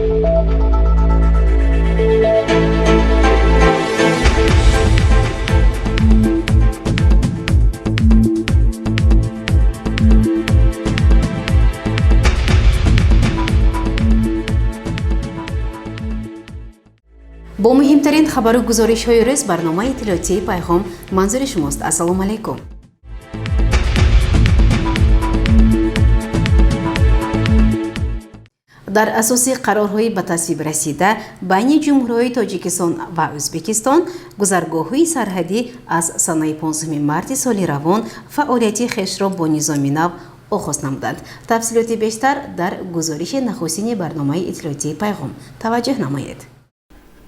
Бо муҳимтарин хабару гузоришҳои рӯз барномаи иттилоотии «Пайғом» манзури шумост. Ассалому алайкум. Дар асоси қарорҳои ба тасвиб расида байни ҷумҳуриҳои Тоҷикистон ва Ӯзбекистон, гузаргоҳҳои сарҳадӣ аз санаи 15 марти соли равон фаъолияти хешро бо низоми нав оғоз намуданд. Тафсилоти бештар дар гузориши нахустини барномаи иттилоотии «Пайғом». Таваҷҷӯҳ намоед.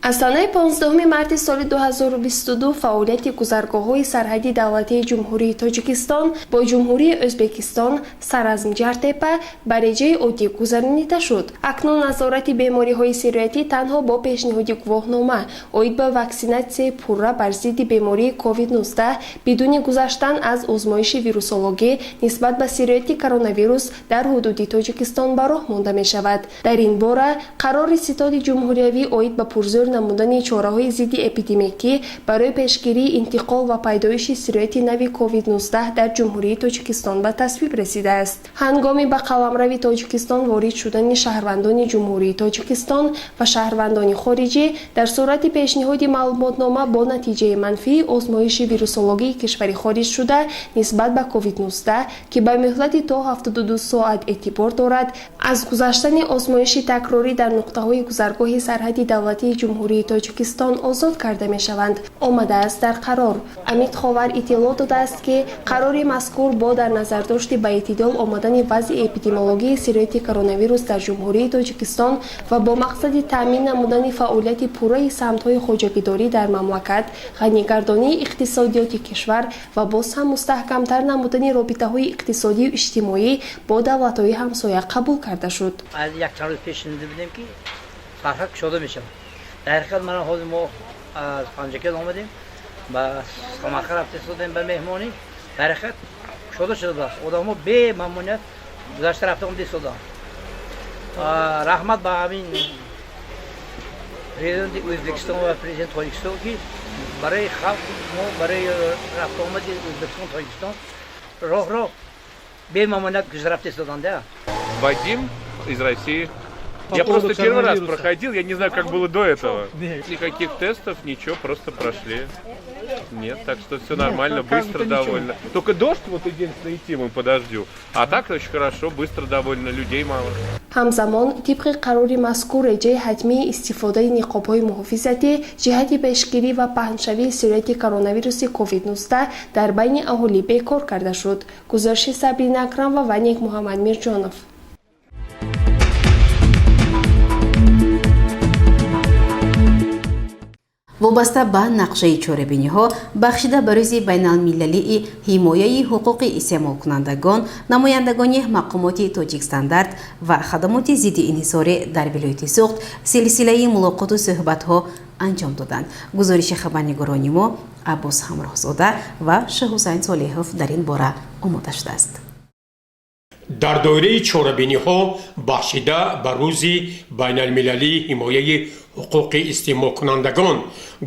Аз санаи 15 марти соли 2022 фаъолияти гузаргоҳҳои сарҳади давлатии Ҷумҳурии Тоҷикистон бо Ҷумҳурии Ӯзбекистон Саразм-Ҷартепа ба реҷаи оддӣ гузаронида шуд. Акнун назорати бемориҳои сироятӣ танҳо бо пешниҳоди гувоҳнома оид ба ваксинатсияи пурра бар зидди бемории COVID-19 бидуни гузаштан аз озмоиши вирусологӣ нисбат ба сирояти коронавирус дар ҳудуди Тоҷикистон ба роҳ монда мешавад. Дар ин бора қарори Ситоди ҷумҳуриявӣ оид ба пурзӯр намудани чораҳои зидди эпидемикӣ барои пешгирии интиқол ва пайдоиши сирояти нави COVID-19 дар Ҷумҳурии Тоҷикистон ба тасвиб расидааст. Ҳангоми ба қаламрави Тоҷикистон ворид шудани шаҳрвандони Ҷумҳурии Тоҷикистон ва шаҳрвандони хориҷӣ дар сурати пешниҳоди маълумотнома бо натиҷаи манфии озмоиши вирусологии кишвари хориҷшуда нисбат ба COVID-19, ки ба муҳлати то 72 соат эътибор дорад, аз гузаштани озмоиши такрорӣ дар нуқтаҳои гузаргоҳи сарҳади давлатии Ҷумҳурии Тоҷикистон озод карда мешаванд, омадааст дар қарор. Амид Ховар иттилоъ додааст, ки қарори мазкур бо дар назардошти ба эътидол омадани вазъи эпидемиологии сирояти коронавирус дар Ҷумҳурии Тоҷикистон ва бо мақсади таъмин намудани фаъолияти пурраи самтҳои хоҷагидорӣ дар мамлакат, ғанигардонии иқтисодиёти кишвар ва боз ҳам мустаҳкамтар намудани робитаҳои иқтисодию иҷтимоӣ бо давлатҳои ҳамсоя қабул карда шуд. Аз якчанд рӯз пеш шунида будем, ки сарҳад кушода мешавад. Дар ҳақиқат, мана ҳозир мо аз Панҷакент омадем, ба Самарқанд рафта истодем ба меҳмонӣ. Дар ҳақиқат, кушода шуда будааст, одамҳо бемамоният гузашта рафта омада истоданд. Раҳмат ба ҳамин президенти Ӯзбекистон ва президенти Тоҷикистон, ки барои халқ мо, барои рафтуомади Ӯзбекистон Тоҷикистон роҳро бемамоният гузарафта истоданд. Вадим из России. По Я поводу просто первый раз коронавируса. Проходил, я не знаю, как было до этого. Нет. Никаких тестов, ничего, просто прошли. Нет, так что все нормально, как быстро бы то ничего. Довольно. Только дождь вот единственное, идти мы по дождю. А так очень хорошо, быстро довольно, людей мало. Ҳамзамон, тибқи қарори мазкур, реҷаи ҳатмии истифодаи ниқобҳои муҳофизатӣ ҷиҳати пешгирӣ ва паҳншавии сирояти коронавируси COVID-19 дар байни аҳолӣ бекор карда шуд. Гузориши Сабрина Акрамова ва Нек Муҳаммад Мирҷонов. Вобаста ба нақшаи чорабиниҳо, бахшида ба рӯзи байналмилалии ҳимояи ҳуқуқи истеъмолкунандагон, намояндагони мақомоти Тоҷикстандарт ва хадамоти зидди инҳисорӣ дар вилояти Суғд силсилаи мулоқоту суҳбатҳо анҷом доданд. Гузориши хабарнигорони мо Аббос Ҳамроҳзода ва Шоҳҳусайн Солиҳов дар ин бора омода шудааст. Дар доираи чорабиниҳо, бахшида ба рӯзи байналмилалии ҳимояи ҳуқуқи истеъмолкунандагон,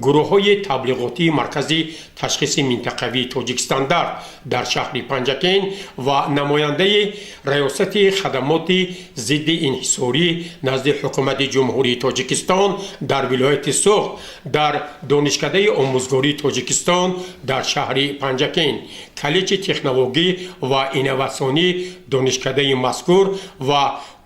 гурӯҳҳои таблиғотии Маркази ташхиси минтақавии Тоҷикстандарт дар шаҳри Панҷакент ва намояндаи Раёсати хадамоти зидди инҳисорӣ назди Ҳукумати Ҷумҳурии Тоҷикистон дар вилояти Суғд дар Донишкадаи омӯзгории Тоҷикистон дар шаҳри Панҷакент, Коллеҷи технологӣ ва инноватсионии донишкадаи мазкур ва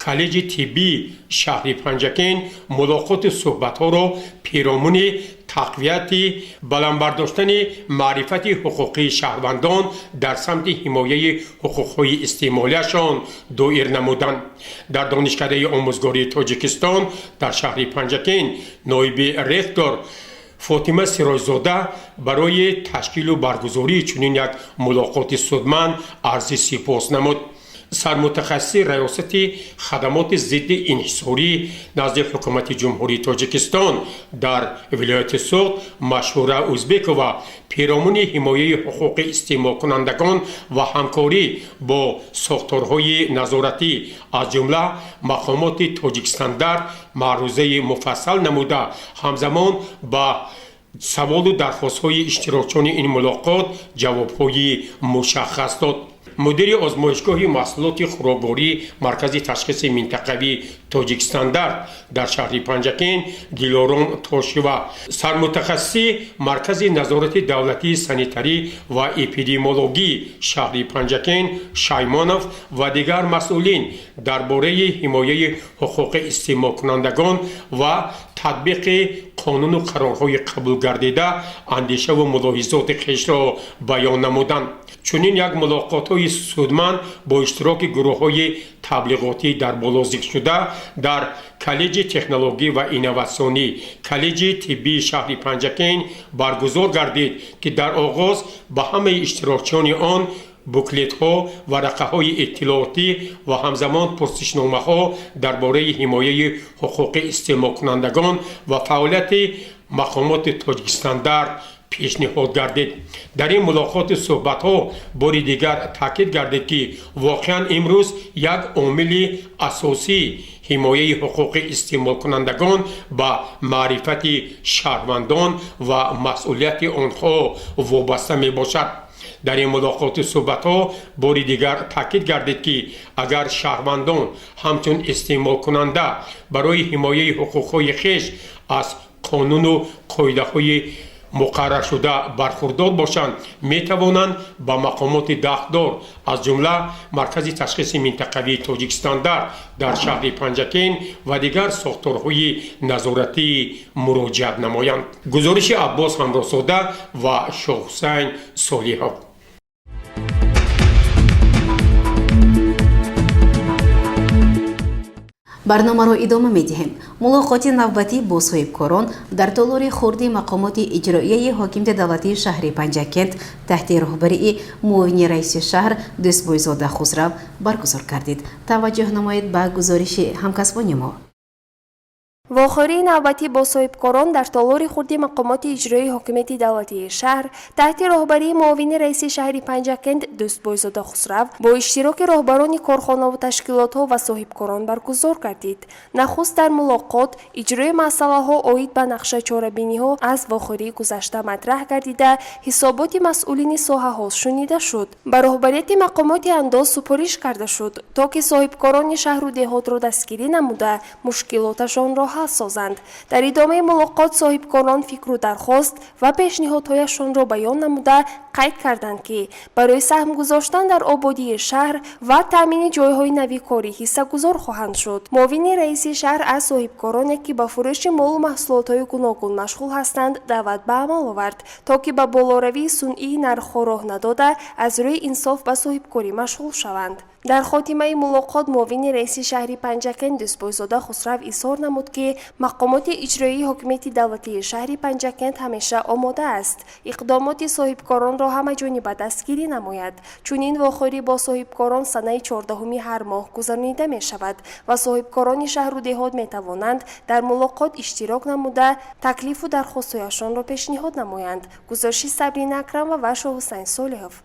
Коллеҷи тиббии шаҳри Панҷакент мулоқоту суҳбатҳоро пиромуни тақвияти баландбардоштани маърифати ҳуқуқии шаҳрвандон дар самти ҳимояи ҳуқуқҳои истеъмолиашон доир намуданд. Дар Донишкадаи омӯзгории Тоҷикистон дар шаҳри Панҷакент ноиби ректор Фотима Сироҷзода барои ташкилу баргузории чунин як мулоқоти судманд арзи сипос намуд. Сармутахассиси Раёсати хадамоти зидди инҳисорӣ назди Ҳукумати Ҷумҳурии Тоҷикистон дар вилояти Суғд Машҳура Узбекова перомуни ҳимояи ҳуқуқи истеъмолкунандагон ва ҳамкорӣ бо сохторҳои назоратӣ, аз ҷумла мақомоти Тоҷикстандарт, маърузаи муфассал намуда, ҳамзамон ба саволу дархостҳои иштирокчиёни ин мулоқот ҷавобҳои мушаххас дод. Мудири озмоишгоҳи маҳсулоти хӯрокворӣ Маркази ташхиси минтақавии Тоҷикстандарт дар шаҳри Панҷакент Дилором Тошева, сармутахассиси Маркази назорати давлатии санитарӣ ва эпидемиологии шаҳри Панҷакент Шаймонов ва дигар масъулин дар бораи ҳимояи ҳуқуқи истеъмолкунандагон ва татбиқи қонуну қарорҳои қабулгардида андешаву мулоҳизоти хешро баён намуданд. Чунин як мулоқотҳои судманд бо иштироки гурӯҳҳои таблиғотӣ дар боло зикршуда дар Коллеҷи технологӣ ва инноватсионӣ, Коллеҷи тиббии шаҳри Панҷакент баргузор гардид, ки дар оғоз ба ҳамаи иштирокчиёни он буклетҳо, варақаҳои иттилоотӣ ва ҳамзамон пурсишномаҳо дар бораи ҳимояи ҳуқуқи истеъмолкунандагон ва фаъолияти мақомоти Тоҷикстандарт пешниҳод гардид. Дар ин мулоқоту суҳбатҳо бори дигар таъкид гардид, ки воқеан имрӯз як омили асосии ҳимояи ҳуқуқи истеъмолкунандагон ба маърифати шаҳрвандон ва масъулияти онҳо вобаста мебошад. Дар ин мулоқоту суҳбатҳо бори дигар таъкид гардид, ки агар шаҳрвандон ҳамчун истеъмолкунанда барои ҳимояи ҳуқуқҳои хеш аз қонуну қоидаҳои муқарраршуда бархурдор бошанд, метавонанд ба мақомоти дахлдор, аз ҷумла Маркази ташхиси минтақавии Тоҷикстандарт дар шаҳри Панҷакент ва дигар сохторҳои назоратӣ муроҷиат намоянд. Гузориши Аббос Ҳамроҳзода ва Шоҳҳусайн Солиҳов. Барномаро идома медиҳем. Мулоқоти навбатӣ бо соҳибкорон дар толори хурди мақомоти иҷроияи ҳокимияти давлатии шаҳри Панҷакент таҳти роҳбарии муовини раиси шаҳр Дӯстбойзода Хусрав баргузор гардид. Таваҷҷӯҳ намоед ба гузориши ҳамкасбони мо. Вохӯрии навбатӣ бо соҳибкорон дар толори хурди мақомоти иҷроии ҳокимияти давлатии шаҳр таҳти роҳбарии муовини раиси шаҳри Панҷакент Дӯстбойзода Хусрав бо иштироки роҳбарони корхонаву ташкилотҳо ва соҳибкорон баргузор гардид. Нахуст дар мулоқот иҷрои масъалаҳо оид ба нақша чорабиниҳо аз вохӯрии гузашта матраҳ гардида, ҳисоботи масъулини соҳаҳо шунида шуд. Ба роҳбарияти мақомоти андоз супориш карда шуд, то ки соҳибкорони шаҳру деҳотро дастгирӣ намуда, мушкилоташонро ҳал созанд. Дар идомаи мулоқот соҳибкорон фикру дархост ва пешниҳодҳояшонро баён намуда, қайд карданд, ки барои саҳм гузоштан дар ободии шаҳр ва таъмини ҷойҳои нави корӣ ҳиссагузор хоҳанд шуд. Муовини раиси шаҳр аз соҳибкороне, ки ба фурӯши молу маҳсулотҳои гуногун машғул ҳастанд, даъват ба амал овард, то ки ба болоравии сунъии нархҳо роҳ надода, аз рӯи инсоф ба соҳибкорӣ машғул шаванд. Дар хотимаи мулоқот муовини раиси шаҳри Панҷакент Дӯстбойзода Хусрав изҳор намуд, ки мақомоти иҷроии ҳокимияти давлатии шаҳри Панҷакент ҳамеша омода аст иқдомоти соҳибкоронро ҳамаҷониба дастгирӣ намояд. Чунин вохӯрӣ бо соҳибкорон санаи 14-уми ҳар моҳ гузаронида мешавад ва соҳибкорони шаҳру деҳот метавонанд дар мулоқот иштирок намуда, таклифу дархостҳояшонро пешниҳод намоянд. Гузориши Сабрина Акрамова ва Шоҳҳусайн Солиҳов.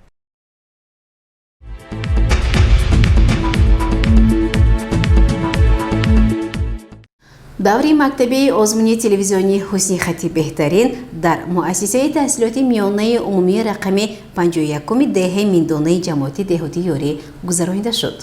Даври мактабии озмуни телевизионии «Ҳусни хати беҳтарин» дар муассисаи таҳсилоти миёнаи умумии рақами 51-уми деҳаи Миндонаи ҷамоати деҳоти Ёрӣ гузаронида шуд.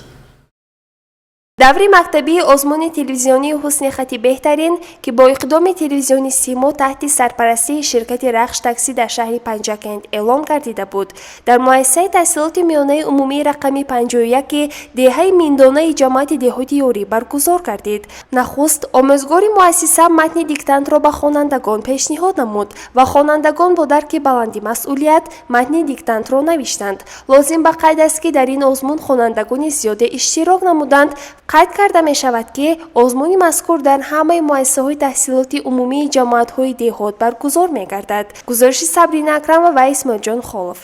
Даври мактабии озмуни телевизионии «Ҳусни хати беҳтарин», ки бо иқдоми телевизиони Симо таҳти сарпарастии ширкати Рахш Таксӣ дар шаҳри Панҷакент эълон гардида буд, дар муассисаи таҳсилоти миёнаи умумии рақами 51 деҳаи Миндонаи ҷамоати деҳоти Ёрӣ баргузор гардид. Нахуст омӯзгори муассиса матни диктантро ба хонандагон пешниҳод намуд ва хонандагон бо дарки баланди масъулият матни диктантро навиштанд. Лозим ба қайд аст, ки дар ин озмун хонандагони зиёде иштирок намуданд. Қайд карда мешавад, ки озмуни мазкур дар ҳамаи муассисаҳои таҳсилоти умумии ҷамоатҳои деҳот баргузор мегардад. Гузориши Сабрина Акрамова ва Исмоилҷон Холов.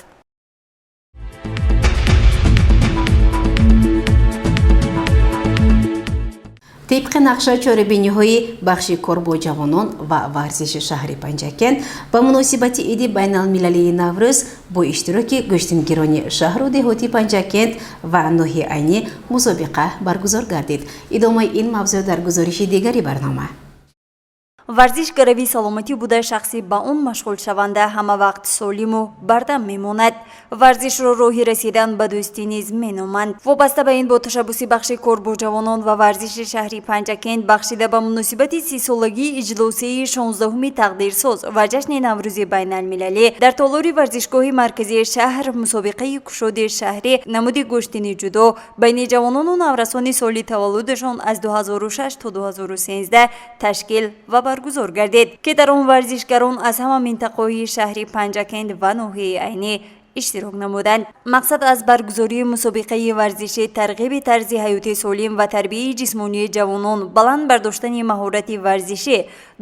Тибқи нақша, чорабиниҳои бахши кор бо ҷавонон ва варзиши шаҳри Панҷакент ба муносибати иди байналмилалии Наврӯз бо иштироки гӯштингирони шаҳру деҳоти Панҷакент ва ноҳияи Айнӣ мусобиқа баргузор гардид. Идомаи ин мавзӯъ дар гузориши дигари барнома. Варзиш гарави саломатӣ буда, шахси ба он машғулшаванда ҳама вақт солиму бардам мемонад. Варзишро роҳи расидан ба дӯстӣ низ меноманд. Вобаста ба ин, бо ташаббуси бахши кор бо ҷавонон ва варзиши шаҳри Панҷакент, бахшида ба муносибати 30-солагии иҷлосияи 16-уми тақдирсоз ва ҷашни Наврӯзи байналмилалӣ дар толори варзишгоҳи марказии шаҳр мусобиқаи кушоди шаҳрӣ намуди гӯштини ҷудо байни ҷавонону наврасони соли таваллудашон аз 2006 то 2013 ташкил ва баргузор гардид, ки дар он варзишгарон аз ҳама минтақаҳои шаҳри Панҷакент ва ноҳияи Айнӣ иштирок намуданд. Мақсад аз баргузории мусобиқаи варзишӣ тарғиби тарзи ҳаёти солим ва тарбияи ҷисмонии ҷавонон, баланд бардоштани маҳорати варзишӣ,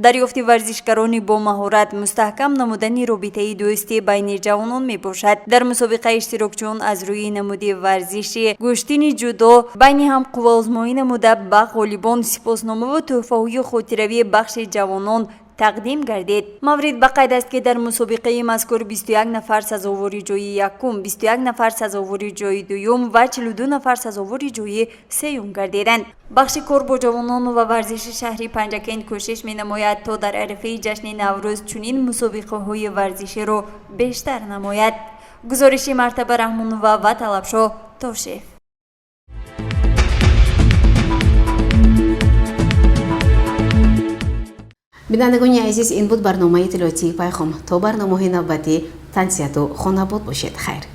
дарёфти варзишгарони бо маҳорат, мустаҳкам намудани робитаи дӯстӣ байни ҷавонон мебошад. Дар мусобиқа иштирокчиён аз рӯи намуди варзиши гӯштини ҷудо байни ҳам қувваозмоӣ намуда, ба ғолибон сипосномаву тӯҳфаҳои хотиравии бахши ҷавонон тақдим гардид. Маврид ба қайд аст, ки дар мусобиқаи мазкур 21 нафар сазовори ҷои якум, 21 нафар сазовори ҷои дуюм ва 42 нафар сазовори ҷои сеюм гардиданд. Бахши кор бо ҷавонон ва варзиши шаҳри Панҷакент кӯшиш менамояд, то дар арафаи ҷашни Наврӯз чунин мусобиқаҳои варзиширо бештар намояд. Гузориши Мартаба Раҳмонова ва Талабшоҳ Тошев. Бинандагони азиз, ин буд барномаи иттилоотии Пайғом. То барномаҳои навбатӣ тансиҳату хонабод бошед. Хайр.